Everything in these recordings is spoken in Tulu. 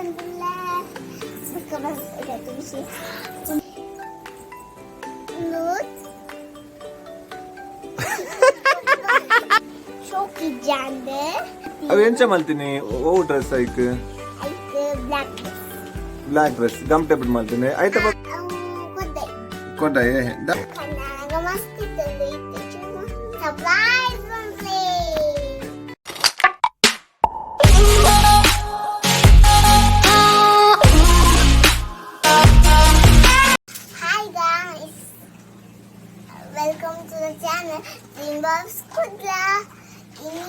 ಮಂತೊಂದುಲ್ಲೆ. ಬೊಕ್ಕ ಬರ್ಪುನ. ಉಂದು ಶೋಕಿಜ್ಜಾಂಡ್. ಅವು ಎಂಚ ಮಲ್ತೀನಿ? ಓ ಡ್ರೆಸ್ ಐಕ್? ಐಕ್ black. Black dress gum tape ಮಲ್ತೀನಿ ಆಯ್ತಾ? ಅವು ಕೊದ್ದೆ. ಕೊಟ್ಟಾಯೆ. ಕಣ್ಣಾಗ ಮಸ್ತ್ ಇತ್ತಂದು ಇತ್ತು. Surprise play. Hi guys, welcome to the channel Dream Box Kudla. ಇನಿ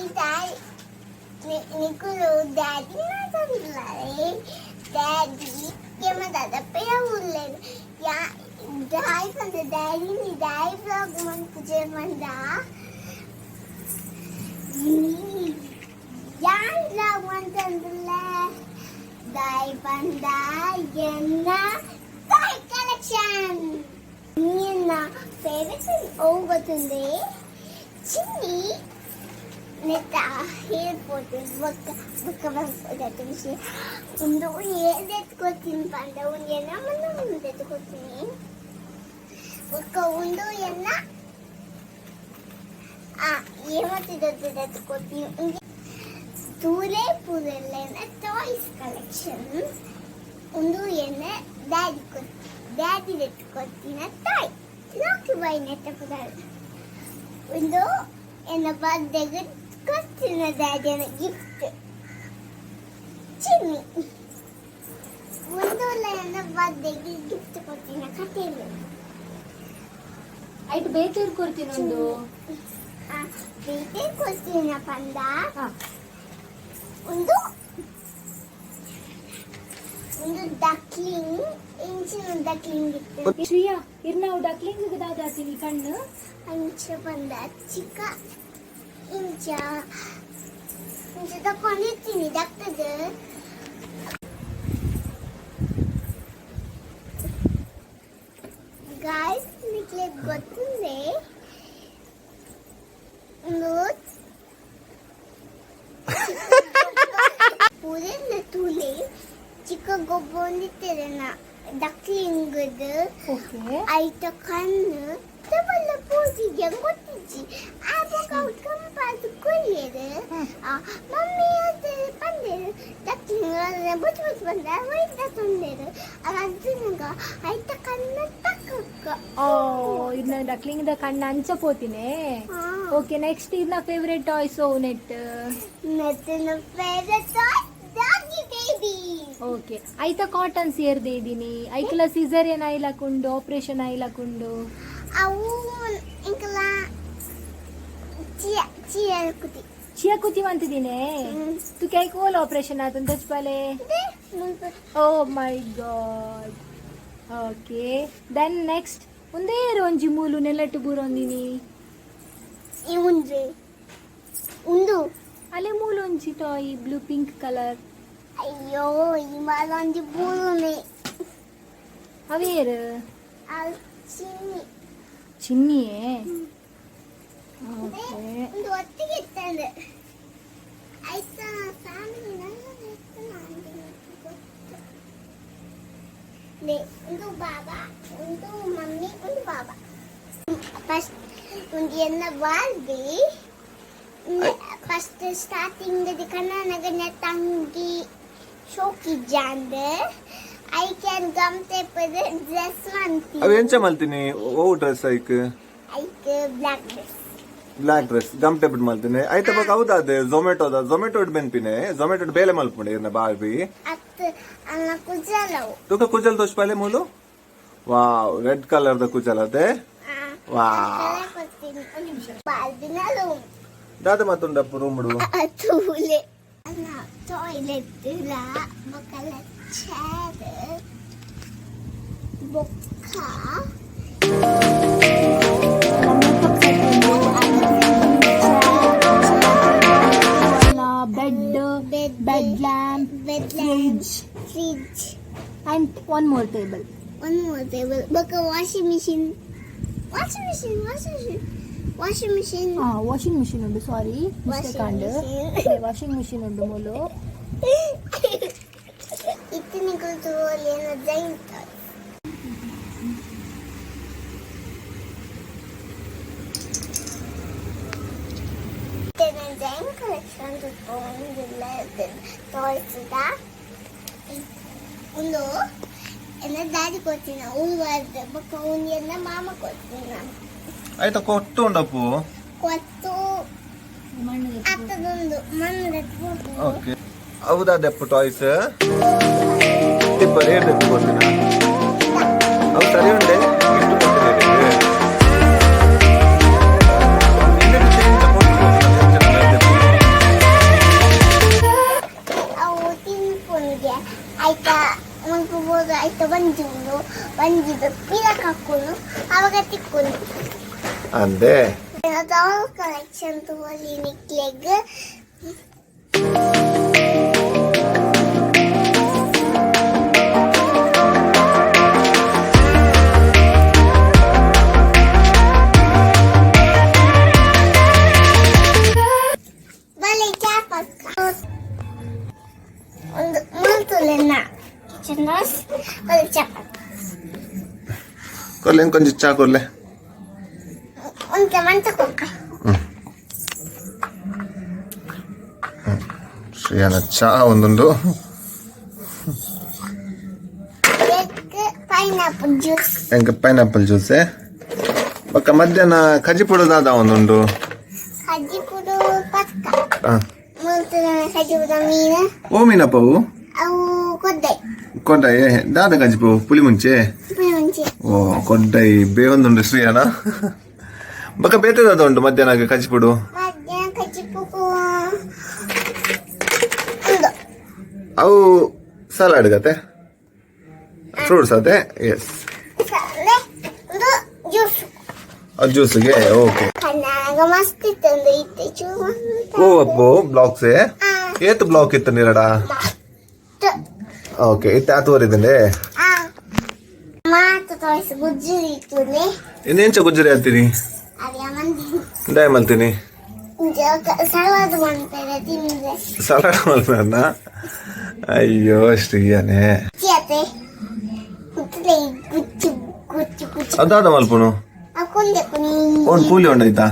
ನಿಕುಲು ಡ್ಯಾಡಿ ಮಾತಾಡಿದ್ದಾರೆ. ಡ್ಯಾಡಿ ಏಮದಾದ ಪಿರ ಉಲ್ಲೇರು. ಯಾ ದಾಯ್ ಪಂಡ ಡ್ಯಾಡಿ ನಿ ದಾಯ್ ವ್ಲಾಗ್ ಮನ್ಪುಜೆ ಪಂಡ ಇನಿ ಯಾನ್ ವ್ಲಾಗ್ ಮಂತೊಂದುಲ್ಲೆ. ದಾಯ್ ಪಂಡ ಎನ್ನ ಟಾಯ್ ಕಲೆಕ್ಷನ್. ನಿನ್ನ ಫೇವರೇಟ್ ಓ ಗೊತ್ತುಂದೆ? ಚಿನ್ನಿ ನೆತ್ತ ಹೇಳ್ಬೋದು. ಬೊಕ್ಕ ಬೊಕ್ಕ ಬರ್ಪುನ ವಿಷಯ. ಒಂದು ಏನ್ ಎತ್ಕೊತೀನಿ ಪಂಡ ಒಂದು ಎನ್ನ ಒಂದು ಎತ್ಕೊತೀನಿ. ಬೊಕ್ಕ ಒಂದು ಎನ್ನ ಆ ಏಮತ್ತಿದ ಎತ್ಕೊತೀನಿ. ತೂಲೆ ಪೂರೆಲ್ಲ ಟಾಯ್ಸ್ ಕಲೆಕ್ಷನ್. ಒಂದು ಎನ್ನ ಡ್ಯಾಡಿ ಡ್ಯಾಡಿ ಎತ್ಕೊತೀನಿ ಟಾಯ್ ಲಾಕಿ ಬಾಯ್ ನೆತ್ತ ಪುದರ್. ಒಂದು ಎನ್ನ ಬರ್ತ್ಡೇಗೆ ಕೊಡ್ತೀನಿ ಡ್ಯಾಡಿನ ಗಿಫ್ಟ್ ಚಿನ್ನಿ. ಒಂದು ಎನ್ನ ಬರ್ತ್ಡೇಗೆ ಗಿಫ್ಟ್ ಕೊಡ್ತೀನಿ ಕಟೀಲು. ಐಟ್ ಬೇತೇರ್ ಕೊಡ್ತೀನಿ ಒಂದು. ಬೇಟೆ ಕೊಡ್ತೀನಿ ಪಂದ ಒಂದು ಒಂದು ಡಕ್ಲಿಂಗ್, ಇಂಚಿನ ಡಕ್ಲಿಂಗ್ ಇತ್ತು. ಶ್ರೀಯಾ, ಇರ್ ನಾವು ಡಕ್ಲಿಂಗ್ ದಾದಾತೀನಿ ಕಣ್ಣು. ಅಂಚ ಬಂದ ಚಿಕ್ಕ ಇಂಚ ಇಂಚ ತಕೊಂಡಿರ್ತೀನಿ ಡಕ್ತದ. ಗಾಯ್ಸ್, ನಿಕ್ಲೆ ಗೊತ್ತುಂದೆ ಒಂದು ಪೂರೆಲ್ಲ ತೂಲೆ ಚಿಕ್ಕ ಗೊಬ್ಬೊಂದಿತ್ತೆರೆನ ಡಕ್ಲಿಂಗದ. ಓಕೆ. ಐತ ಕಣ್ಣು ತಬಲ್ಲ ಪೂಜಿಗೆ ಗೊತ್ತಿಜ್ಜಿ. ಆ ಬೊಕ ಅವು ಕಂಪಾದ್ ಕೊರಿಯೆರ್. ಮಮ್ಮಿ ಅದು ಪಂಡೆರ್, ಡಕ್ಲಿಂಗ್ ಬುಚ್ ಬುಚ್ ಬಂದ ಒಯ್ದ ತೊಂದೆರ್. ಅದು ಐತ ಕಣ್ಣು ತಕ್ಕ. ಓ, ಇರ್ನ ಡಕ್ಲಿಂಗ್ the ಕಣ್ಣು ಅಂಚ ಪೋತಿನೇ. ಓಕೆ, ನೆಕ್ಸ್ಟ್ ಇರ್ನ ಫೇವರೇಟ್ ಟಾಯ್ಸ್ ಓ ನೆಟ್? ಮತ್ತೆ favourite toy doggy baby. Okay, ಐತ ಕಾಟನ್ ಸೇರ್ದೆ ಇದ್ದೀನಿ. ಐಕಲ ಸಿಸರಿಯನ್ ಆಯ್ಲಕುಂಡು, ಆಪರೇಷನ್ ಆಯ್ಲಕುಂಡು? ಅವು ಇಂಕಲ ಚಿಯ ಚಿಯ ಕುತಿ. ಚಿಯ ಕುತಿ ಅಂತಿದ್ದೀನಿ. ತುಕೆ ಐಕ್ ಓಲ್ operation ಆತಂತ ಪಾಲೆ? Oh my God. Okay, then next ಒಂದೇ ಒಂಜಿ ಮೂಲು ನೆಲಟ್ಟು ಬೂರೊಂದಿನಿ. ಈ ಉಂಜೆ ಉಂದು. ಅಲೆ ಮೂಲು ಒಂಜಿ ಟಾಯ್, ಬ್ಲೂ ಪಿಂಕ್ ಕಲರ್. ಅಯ್ಯೋ, ಈ ಮಾಲೊಂಜಿ ಬೂರುನೆ. ಅವೇರು? ಅದು ಚಿನ್ನಿ. ಚಿನ್ನಿಯೇ, ಓಕೆ. ಒಂದು ಒತ್ತಿಗೆ ಇತ್ತಂದೆ ಆಯ್ತಾ ಫ್ಯಾಮಿಲಿ ಗೊತ್ತು. ಒಂದು ಬಾಬಾ, ಒಂದು ಮಮ್ಮಿ, ಒಂದು ಬಾಬಾ. ಫಸ್ಟ್ ಒಂದು ಎನ್ನ ಬಾರ್ಬಿ. ಫಸ್ಟ್ ಸ್ಟಾರ್ಟಿಂಗ್ ಕನ್ನಡ ತಂಗಿ ಶೋಕಿಜ್ಜಾಂಡ್. I can gum ಟೇಪದ ಡ್ರೆಸ್ ಮಂತಿ. ಅವು ಎಂಚ ಮಲ್ತೀನಿ? ಓ ಡ್ರೆಸ್ ಐಕ್? ಐಕ್ black dress. Black dress gum tape ಮಲ್ತೀನಿ ಆಯ್ತಾ? ಬೊಕ ಹೌದಾದೆ ಝೊಮ್ಯಾಟೋದ ಝೊಮ್ಯಾಟೊ ಬೆನ್ಪಿನೆ ಝೊಮ್ಯಾಟೊ ಬೇಲೆ ಮಲ್ಪುಂಡೆ ಇರ್ನ ಬಾರ್ಬಿ. ಅತ್ ಅನ್ನ ಕುಜಲವು. ತುಕ ಕುಜಲ್ ತೋಚ್ಪಾಲೆ ಮೂಲು. ವಾವ್, ರೆಡ್ ಕಲರ್ the ಕುಜಲ್ ಅದೇ. ವಾವ್. ಕೊಡ್ತೀನಿ ಬಾರ್ಬಿನ ರೂಮ್. ದಾದ ಮತ್ತುಂಡಪ್ಪ ರೂಮ್ ಬಿಡು. ತೂಲೆ ಟಾಯ್ಲೆಟ್ ಬೊಕಲ ಚೇರ್ ಬೊಕ್ಕ. Makeup set, bed. Bed. Bed lamp. Bed. Fridge. Fridge. And one more table. One more table ಬೊಕ್ಕ washing machine, washing machine, washing machine, washing machine. Washing machine ಉಂಡು, ಸಾರಿ, mistake Washing and machine. Washing machine ಉಂಡು ಮೂಲು. ಇತ್ತೆ ನಿಕುಲು ತೂವೊಲಿ giant toys. Giant collection ತುಪ್ಪೊಂದುಲ್ಲ toys ದ ಉಂದು ಎನ್ನ ದಾದಿ ಕೊರ್ತಿನ ಉಲ್ವರ್ದ್ ಬೊಕ್ಕ ಉಂದು ಎನ್ನ ಮಾಮ ಕೊರ್ತಿನ. ಆಯ್ತಾ, ಕೊಟ್ಟು ಉಂಡಪ್ಪು. ಕೊತ್ತು ಅತ್ತದೊಂದು ಮಣ್ಣು. ಓಕೆ, ಹೌದಾ? ದೆಪ್ಪು ಟಾಯ್ಸ್ ತಿಪ್ಪರ್ ಏರ್ ದೆಪ್ಪು ಕೊಡ್ತೀನ ಅವು ಸರಿ ಉಂಡೆ. ಎಷ್ಟು ಕೊಡ್ತೀನಿ? ಅವು ತಿನ್ಪುನಿಗೆ ಆಯ್ತಾ ಮಲ್ಪಬೋದು. ಆಯ್ತಾ, ಒಂಜಿ ಉಂಡು, ಒಂಜಿದ ಪಿರಕ್ ಹಾಕುನು, ಅವಾಗ ತಿಕ್ಕುನು. ಅಂದೆ. ಡಾಲ್ ಕಲೆಕ್ಷನ್ ತೂವೊಲಿ ನಿಕ್ಲೆಗ್. ಬಲೆ ಚಾಪಕ್ಕ ಒಂದು ಮುಲ್ತುಲೆನ ಕಿಚನ್ ರಸ್ ಬಲೆ ಚಾಪಕ್ಕ. ಕೊರ್ಲೆ, ಇಂಕೊಂಚ ಚಾ ಕೊರ್ಲೆ. ಒಂದು ಮಂತ ಕೊಕ್ಕ. ಶ್ರೀಯಾನ ಚಾ ಒಂದುಂಡು. Egg pineapple juice. ಎಂಕ್ ಪೈನಾಪಲ್ ಜ್ಯೂಸೆ. ಬೊಕ್ಕ ಮಧ್ಯಾಹ್ನ ಕಜ್ಜಿ ಪುಡದಾದ ಒಂದುಂಡು. ಕಜ್ಜಿಪುಡು ಪಕ್ಕ. ಆ. ಮುಲ್ತುಲೆನ ಕಜ್ಜಿಪುಡ ಮೀನು. ಓ ಮೀನಪ್ಪವು? ಅವು ಕೊದ್ದೈ. ಕೊಡ್ಡೈ ದಾದ ಕಜ್ಜಿಪು? ಪುಲಿ ಮುಂಚೆ? ಮುಂಚೆ. ಓ, ಕೊಡ್ಡೈ ಬೇವೊಂದುಂಡು ಶ್ರೀಯಾನ. ಬೊಕ್ಕ ಬೇತೆದಾದ ಉಂಟು ಮಧ್ಯಾಹ್ನ ಕಜ್ಜಿಪುಡು? ಮಧ್ಯಾಹ್ನ ಕಜ್ಜಿಪುಗು ಉಂದು. ಅವು ಸಲಾಡ್ ಗತೆ, ಫ್ರೂಟ್ಸ್ ಅದೇ, ಎಸ್. ಸಲೆ ಒಂದು ಜ್ಯೂಸ್. ಅದು ಜ್ಯೂಸ್ಗೆ, ಓಕೆ. ಕಣ್ಣಾಗ ಮಸ್ತ್ ಇತ್ತಂದು ಇತ್ತೆ ಚೂ. ಓ ಅಪ್ಪು, ಬ್ಲಾಕ್ಸ್ ಏತ್ ಬ್ಲಾಕ್ ಇತ್ತು ನೀರಡ? ಮಸ್ತ್. ಓಕೆ, ಇತ್ತೆ ಆತು ಓರಿದಂಡೆ. ಆ ಮಾತು ತೋರಿಸಿ ಗುಜ್ಜು ಇತ್ತು. ಇನ್ನೆಂಚ ಗುಜ್ಜರಿ ಅಂತೀನಿ? ಅದೇ ಮಂದಿ. ಡೈ ಮಲ್ತೀನಿ. ಸಲಾದ್ ಮಾಡ್ತಾರೆ ತಿಂದ್ರೆ. ಸಲಾಡ್ ಮಲ್ಪನ? ಅಯ್ಯೋ ಶ್ರೀಯಾನೆ. ಚಿಯತೆ ಗುತ್ತಲೆ ಗುಚ್ಚು ಗುಚ್ಚು ಗುಚ್ಚು. ಅದಾದ ಮಲ್ಪುನು? ಆ ಕುಂದೆ ಕುನಿ. ಒಂದು ಕೂಲಿ ಉಂಡಾಯ್ತಾ?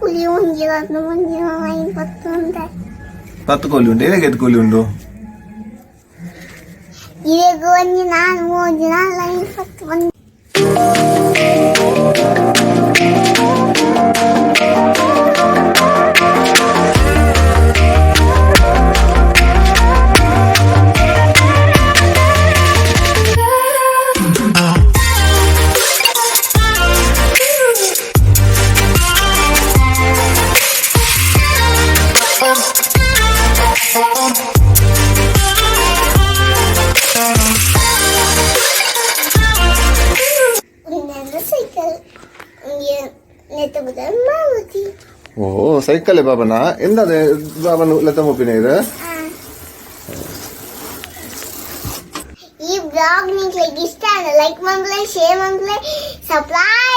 ಕುಲಿ ಒಂಜಿ ಒಂದು ಒಂಜಿ ಐನ್ ಪತ್ತು ಉಂಟ. 10 ಕೂಲಿ ಉಂಟು. ಹೇಗೆ ಕೂಲಿ ಉಂಟು? ಇವಾಗ ಒಂಜಿ ನಾಲ್ ಮೂಜಿ ನಾಲ್ ಐನ್ ಪತ್ತು ಒಂದು. ಒಂದೊಂದು ಸೈಕಲ್ ನೆತ್ತ ಮಾರುತಿ. ಓ, ಸೈಕಲ್ ಬಾಬನ ಎಂದಾದ ಬಾಬನ ಲತಮೊಪ್ಪಿನ ಇದು. ಈ ಬ್ಲಾಗ್ ನಿಮ್ಗೆ ಇಷ್ಟ ಲೈಕ್ ಮಂಗ್ಲೆ, ಶೇರ್ ಮಂಗ್ಲೆ, ಸಬ್ಸ್ಕ್ರೈಬ್.